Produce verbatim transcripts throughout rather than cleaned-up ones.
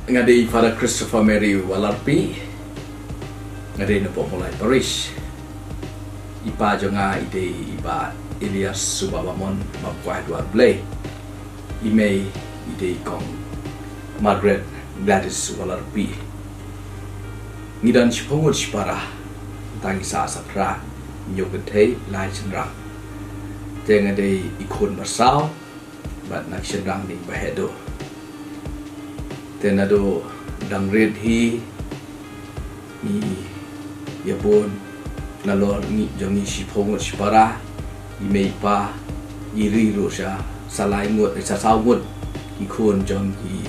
Nga dei Father Christopher Mary Walarpi. Nga dei na Pomolai Parish. I pa jong nga i dei i Bah Elias Subabamon, Bah Kwai Duar Blei. I mei i dei Kong Margaret Gladys Walarpi. Ngi don shiphew ngut shipara. Tang i sah sa phra, hynñiew kynthei lai shynrang. Te nga dei i khun basaw bad na ki shynrang dei ba heh duh. Te naduh dang rit hi ngi ïa bun nalor ngi jong ngi shiphew ngut shipara, i mei i pa, i ri ruh sha sa lai ngut, eh, sa saw ngut ki khun jong ki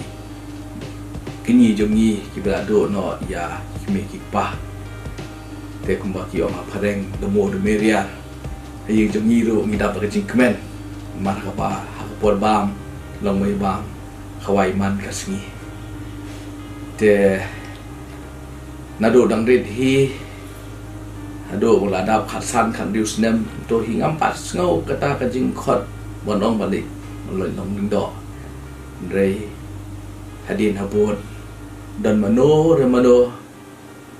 kñi jong ngi kiba la duh noh ïa ki kmie ki kpa. Te kumba ki ong ha phareng, the more the merrier. Ha ïing jong ngi ruh ngi dap da ka jingkmen. Namar kaba ha ka por bam long mei bam, kawei man ka sngi. Te naduh dang rit hi haduh ba la dap khatsan khathynriew snem to hi ngam pat sngew kata ka jingkhot ban ong ba leit, ban leit long lyngdoh. Hynrei hadien habud don mano re mano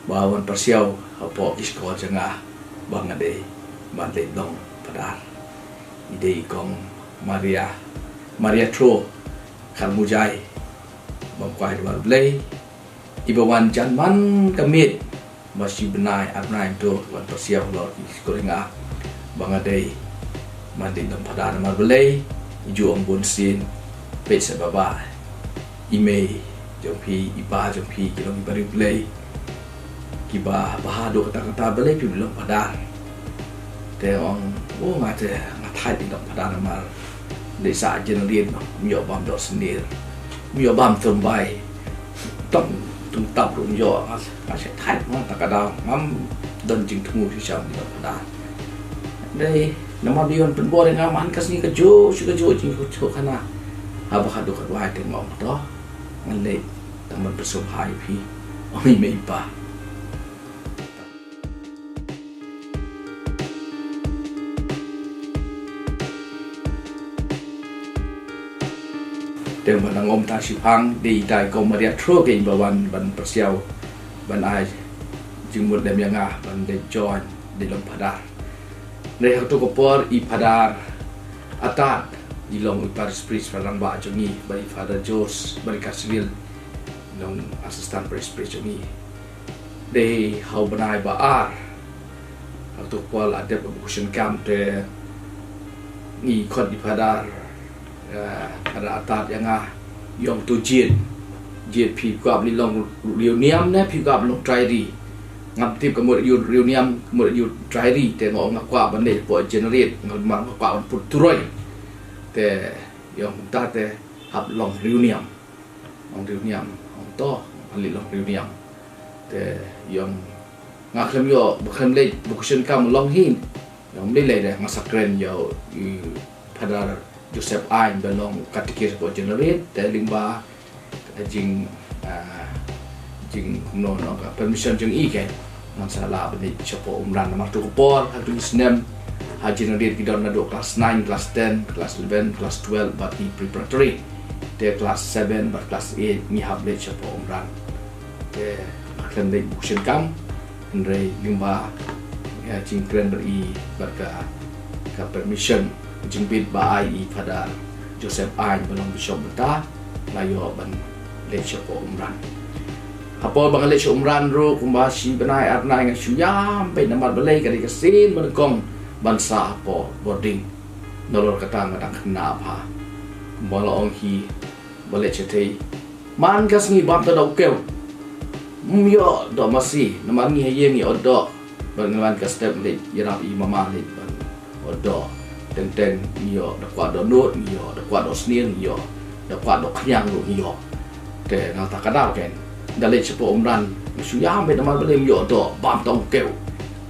ba wan pyrshah hapoh ki shkor jong nga ba nga dei ban leit long phadar. I dei i Kong Maria, Maria Thro Kharmujai, Bah Kwai Duar Blei, iba wan jan man ka miet ba shi bnai ar bnai to wan pyrshah halor ki shkor jong nga ba nga dei ban leit long phadar. Namar balei? I ju ong bun sien, peit sa ba ba i mei jong phi, i pa jong phi ki long i bariewblei, kiba bha haduh katta katta, balei phi long phadar? Te ong, o nga te nga thait leit long phadar namar leit sah generate noh, ym ïoh bam dohsnier, ym ïoh bam tyrbai, tang tang tap ruh ym ïoh. Nga nga shait thait, nga ta ka daw ngam don jingthmu shisha leit long phadar. Dei namar dei wan pynbor ïa nga man ka sngi kajuh shi kajuh jingkhuslai khana. Haba haduh katwai te nga ong to ngan leit tang ban pynsngewbha ïa phi, ong i mei i pa. Te ba nang ong ta shiphang dei ita i Kong Maria Thro keiñ ba wan ban pyrshah ban ai jingmut lem ïa nga ban dei join dei long phadar. Dei ha kato ka por i Phadar Atad i long i parish priest, Phadar rangbah jong ngi, bad i Father Jos Barikasville i long assistant parish priest jong ngi. Dei ha u bnai ba ar ha kato ka por la dep ka vocation camp te ngi khot i Phadar, eh, Phadar Atad ïa nga, i ong to jied, jied phi kwah ban leit long riewniam ne phi kwah ban long trai ri. Ngam tip ka mut ïa u riewniam, ka mut ïa u trai ri, te nga ong nga kwah ban leit hapoh generate, nga, nga kwah ban put turoi. Te i ong kumta te hap long riewniam. Long riewniam, ong to, ngan leit long riewniam. Te i ong nga khlem ïoh, ba khlem leit, ba vocation camp long hi. I ong balei lei de, nga sa kren ïa u, i Phadar Joseph Ain ba long katikis hapoh generate, te lyngba ka jing, ah, jing kumno no ka permission jong i keiñ ngan sa lah ban leit shapoh Umran. Namar to ka por ha kato ka snem ha generate ki don naduh class nine, class ten, class eleven, class twelve bad i preparatory. Te class seven bad class eight ngi hap leit shapoh Umran. Te nga khlem leit vocation camp. Hynrei lyngba ka jingkren bad i bad ka, ka permission, ka jingbit ba ai i Phadar Joseph Ain ba long bishop mynta, nga ïoh ban leit shapoh Umran. Hapoh ba nga leit sha Umran ruh kumba shi bnai ar bnai nga shu ïam beit namar balei ka dei ka sien ba nyngkong ban sah hapoh boarding. Nalor kata nga dang khynnah bha. Kumba la ong hi ba leit shatei man ka sngi bam ta doh u kew. Ym ïoh doh masi, namar ngi ha ïing ngi ot doh. Ban ngi wan ka step leit ïarap i mama leit ban ot doh. Teng teng ngi ïoh, da kwah dohnud ngi ïoh, da kwah dohsnier ngi ïoh, da kwah dohkhñiang ruh ngi ïoh. Te nga ta ka daw ken da leit shapoh Umran nga shu ïam beit namar balei ym ïoh doh, bam tang u kew.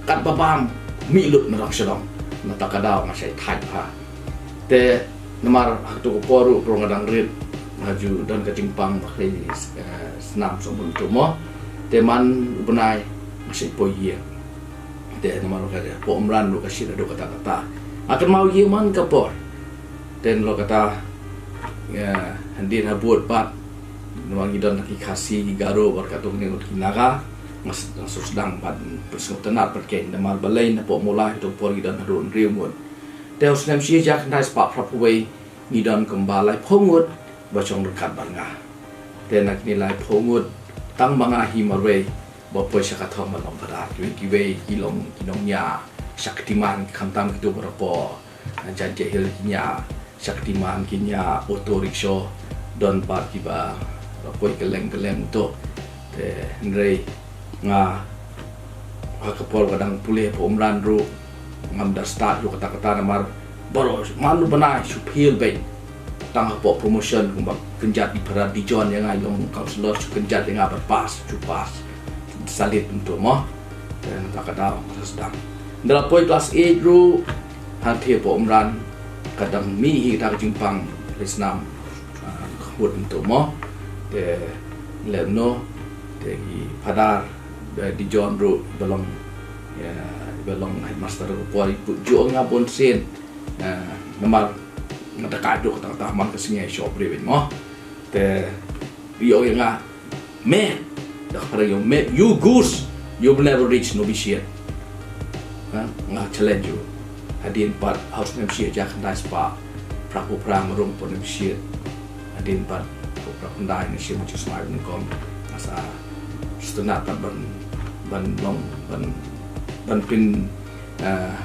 Katba bam mih lut na rong sha rong. Nga ta ka daw nga shait thait bha. Te namar ha kato ka por ruh, por nga dang rit, nga ju don ka jingpang ba khlei, eh, snam sawbun to mo. Te man u bnai nga shait poi ïing. Te namar ka hapoh Umran ruh ka shin haduh katta katta. Nga kynmaw ïing man ka por. Te nalor kata, eh, hadien habud pat Namar ngi don ki Khasi, ki Garo, bad katto katne ngut ki Naga. Nga shu sdang ban pynsngewtynnad pat kein, namar balei napoh Mawlai hato por ngi don haduh hynriew ngut. Te ha u snem shi hajar khyndai spah phra phew wei ngi don kumba laiphew ngut ba shong ryngkat bad nga. Te na kine laiphew ngut, tang ma nga hi marwei ba poi sha ka thong ban long phadar. Kiwei kiwei ki long ki nongñiah shaktiman, khamtam kito ba hapoh Jaintia Hills ki ñiah shaktiman, ki ñiah auto rickshaw, don pat kiba poi kylleng kylleng to. Te hynrei nga, ha ka por ka dang pule hapoh Umran ruh, ngam da start ruh katta katta, namar baroh man u bnai shu fail beit. Tang hapoh promotion kumba kynjat i para Dijon ïa nga, i long councillor, shu kynjat ïa nga ban pass, shu pass. Salit kumto mo. Te nangta ka daw nga sdang. Ynda la poi klas eight ruh, hangtei hapoh Umran ka dang mih hi kata ka jingpang pynleit snam, ah, khmut kumto mo. Te lehno, te ki phadar, eh, Dijon ruh ba long, ïa, ba long headmaster ka por, i bud juh ïa nga bunsien. Eh, namar nga da ka juh kata kata man ka sngi ai shoh briew mo. Te ïoh ïa nga, "Meh," da ka phareng, "Meh, you goose, you will never reach Nobishiat." Ha, nga challenge u. Hadien pat ha u snem shi hajar khyndai spah phra phew phra nga rung hapoh Nobishiat. Hadien pat phra phew khyndai nga shim jingsmai nyngkong. Nga sa sngewtynnad pat ban, ban long, ban, ban pyn, eh,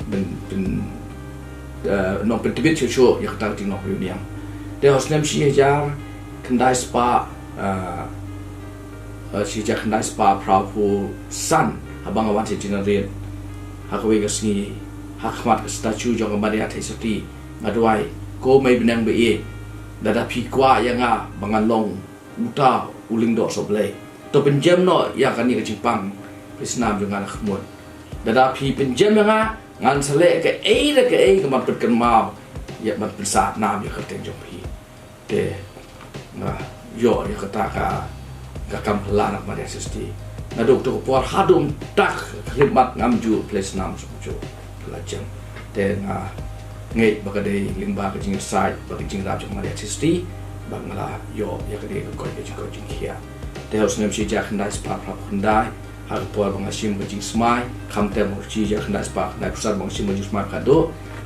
ban pyn, eh, nongpyntbit shuh shuh ïa kata ka jinglong riewniam. Te ha u snem shi hajar khyndai spah, eh, eh, shi hajar khyndai spah phra phew san, haba nga wan sha Jinariat, ha kawei ka sngi, ha khmat ka statue jong ka Maria Theisotti, nga duwai, "Ko Mei bneng ba ïeit, lada phi kwah ïa nga ba ngan long uta u lyngdoh sohblei, to pynjem noh ïa kane ka jingpang pynleit snam jong nga na khmut. Lada phi pynjem ïa nga, ngan sa leh kaei re kaei ka ban pynkynmaw, ïa ban pynsah nam ïa ka kyrteng jong phi." Te nga ïoh ïa kata ka, ka kam phylla na ka Maria Theisotti. Naduh kato ka por haduh mynta ka khyllipmat ngam ju pynleit snam shuh shuh, phylla jem. Te nga ngeit ba ka dei lyngba ka jingïasaid bad ka jingïarap jong ka Maria Theisotti ba nga la ïoh ïa kane ka koit ka jingkoit jingkhiah. Te ha u snem shi hajar khyndai spah phra phew khyndai, ha ka por ba nga shim ka jingsmai, khamtam ha u snem shi hajar khyndai spah khyndai phew san ba nga shim ka jingsmai khatduh,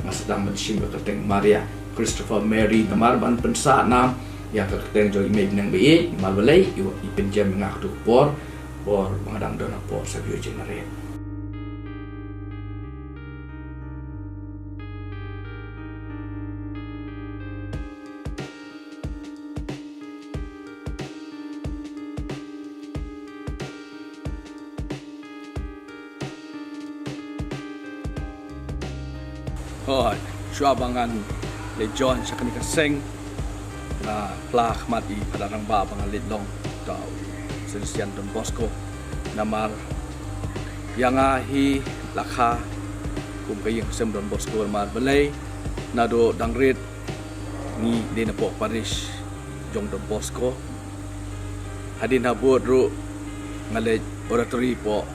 nga sdang ban shim ka kyrteng Maria Christopher Mary, namar ban pynsah nam ïa ka kyrteng jong i Mei bneng ba ïeit, namar balei, i, i pynjem ïa nga kato ka por, por ba nga dang don hapoh Savio Jinariat. Hooid, shuwa ba ngan leit join sha kane ka seng, nga phla khmat ïa i Phadar Rangbah ba ngan leit long uta u Salesian Don Bosco. Namar ïa nga hi la kha kum ka ïing ka sem Don Bosco, namar balei, naduh dang rit ngi dei napoh parish jong Don Bosco. Hadien habud ruh nga leit oratory hapoh,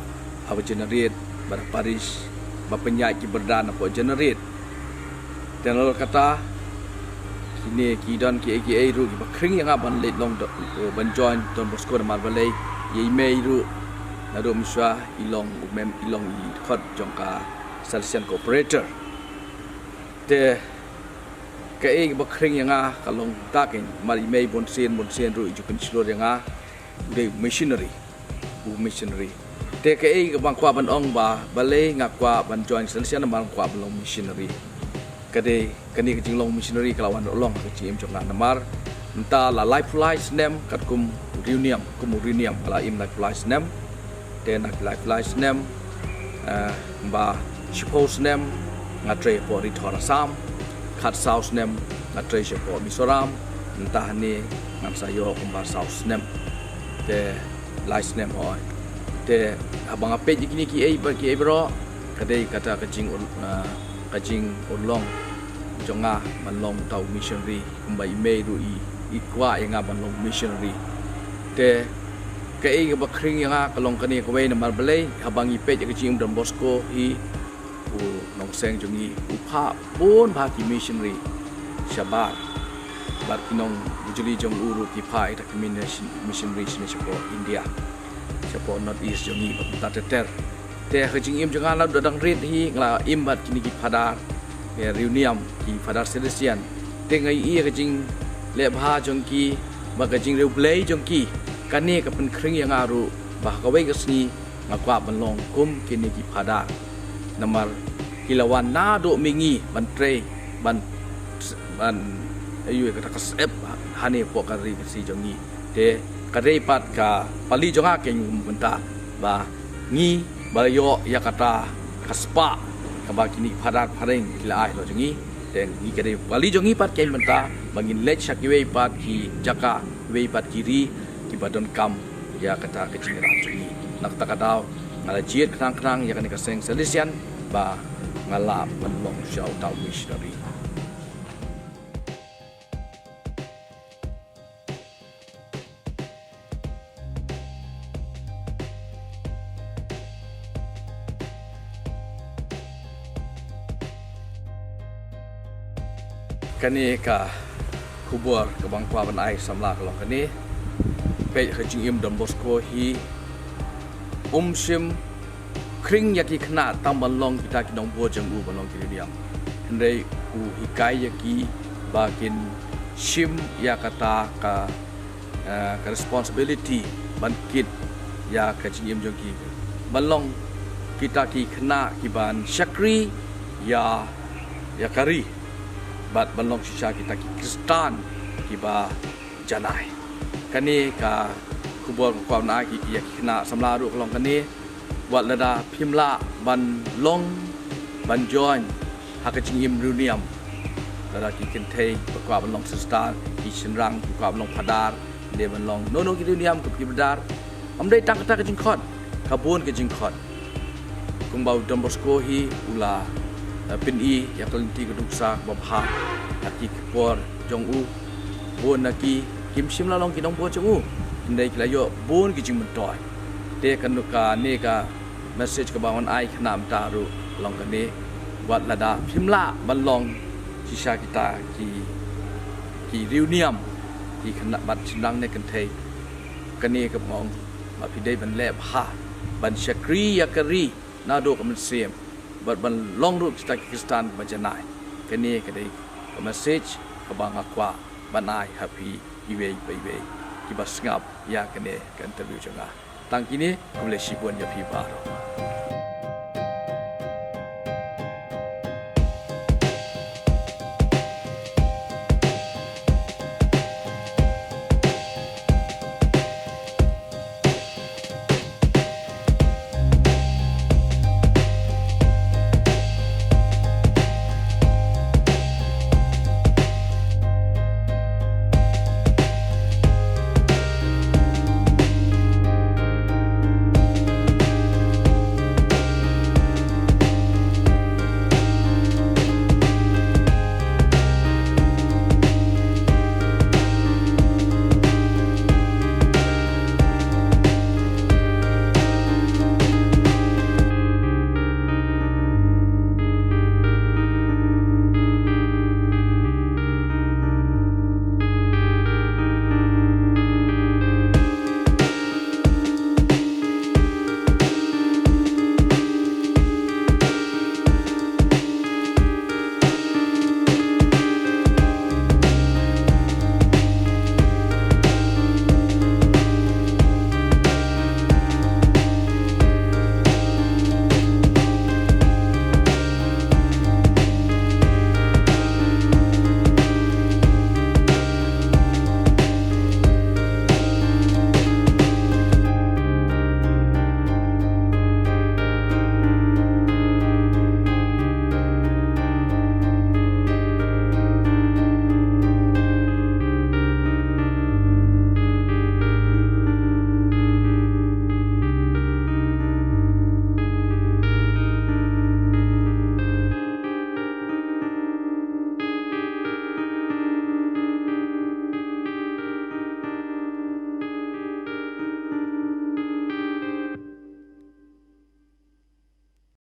hapoh Jinariat bad ha parish, ba pynïaid ki byrdan hapoh Jinariat. Te nalor kata, kine ki don kiei kiei ruh kiba khring ïa nga ban leit long do-, ban join Don Bosco, namar balei, ïa i mei ruh naduh mynshuwa i long u mem-, i long i dkhot jong ka Salesian Cooperator. Te kaei kaba khring ïa nga ka long kata kein, namar i mei bunsien bunsien ruh i ju pynshlur ïa nga, u dei u missionary, u missionary. Te kaei kaba nga kwah ban ong ba balei nga kwah ban join Salesian, namar nga kwah ban long missionary. Ka dei kane ka jinglong missionary ka la wan urlong ha ka jingim jong nga, namar mynta la laiphew lai snem katkum u riewniam, kum u riewniam nga la im laiphew lai snem. Te na ki laiphew lai snem, eh, kumba shiphew snem nga trei hapoh Ri Thor Assam, khatsaw snem nga trei shapoh Mizoram, mynta hangne ngan sa ïoh kumba saw snem. Te lai snem, hooid. Te haba nga peit ïa kine kiei ba, kiei baroh, ka dei kata ka jing ur-, eh, ka jingurlong jong nga ban long uta u missionary. Kumba i mei ruh i, i kwah ïa nga ban long missionary. Te kaei kaba khring ïa nga ka long kane kawei, namar balei, haba ngi peit ïa ka jingim Don Bosco hi, u nongseng jong ngi u phah bun bha ki missionary shabar. Bad ki nong bujli jong u ruh ki phah ïa kita ki mission-, missionary shane shapoh India, shapoh North East jong ngi bad kumta ter ter. Te ha ka jingim jong nga naduh dang rit hi nga la im bad kine ki phadar, eh, riewniam, ki phadar Salesian. Te nga ïohi ïa ka jingleh bha jong ki bad ka jingriewblei jong ki. Kane ka pynkhring ïa nga ruh ba ha kawei ka sngi nga kwah ban long kum kine ki phadar. Namar ki la wan naduh mihngi ban trei, ban, ban, aiu, ïa kata ka syep hangne hapoh ka ri Khasi jong ngi. Te ka dei pat ka pali jong nga kein mynta ba ngi ba ïoh ïa kata ka spah kaba kine ki phadar phareng ki la ai halor jong ngi. Te ngi, ka dei pali jong ngi pat kein mynta ba ngin leit sha kiwei pat ki jaka, kiwei pat ki ri kiba donkam ïa kata ka jingïarap jong ngi. Na kata ka daw nga la jied khnang khnang ïa kane ka seng Salesian ba nga lah ban long sha uta u missionary. Kane ka khubor kaba nga kwah ban ai samla ka long kane. Peit, ha ka jingim Don Bosco hi um shym khring ïa ki khynnah tang ban long kita ki nongbud jong u, ban long ki riewniam. Hynrei u hikai ïa ki ba kin shim ïa kata ka, eh, ka responsibility ban kit ïa ka jingim jong ki, ban long kita ki khynnah kiban shakri ïa, ïa ka ri, bad ban long shisha kita ki Khristan kiba janai. Kane ka khubor nga kwah ban ai ïa ki khynnah samla ruh ka long kane. Wat lada phim lah ban long, ban join ha ka jingim riewniam, lada ki kynthei ba kwah ban long sister, ki shynrang ba kwah ban long phadar, dei ban long nono ki riewniam, ki brother, ym dei tang kata ka jingkhot, ka bun ka jingkhot. Kumba u Don Bosco hi u la, eh, pyni ïa ka lynti ka nuksa kaba bha ha ki por jong u. Bun na ki kim shym la long ki nongbud jong u, hynrei ki la ïoh bun ki jingmyntoi. Te kane ka, ne ka message kaba ngan ai khynnah mynta ruh long kane. Wat lada phim lah ban long shisha kita ki, ki riewniam, ki khynnah bad shynrang ne kynthei, kane kaba nga ong, ba phi dei ban leh bha ban shakri ïa ka ri naduh ka mynsiem, bad ban long ruh kita ki Khristan ba janai. Kane ka dei ka message kaba nga kwah ban ai ha phi iwei pa iwei kiba sngap ïa kane ka interview jong nga. Tang kine, khublei shibun ïa phi baroh.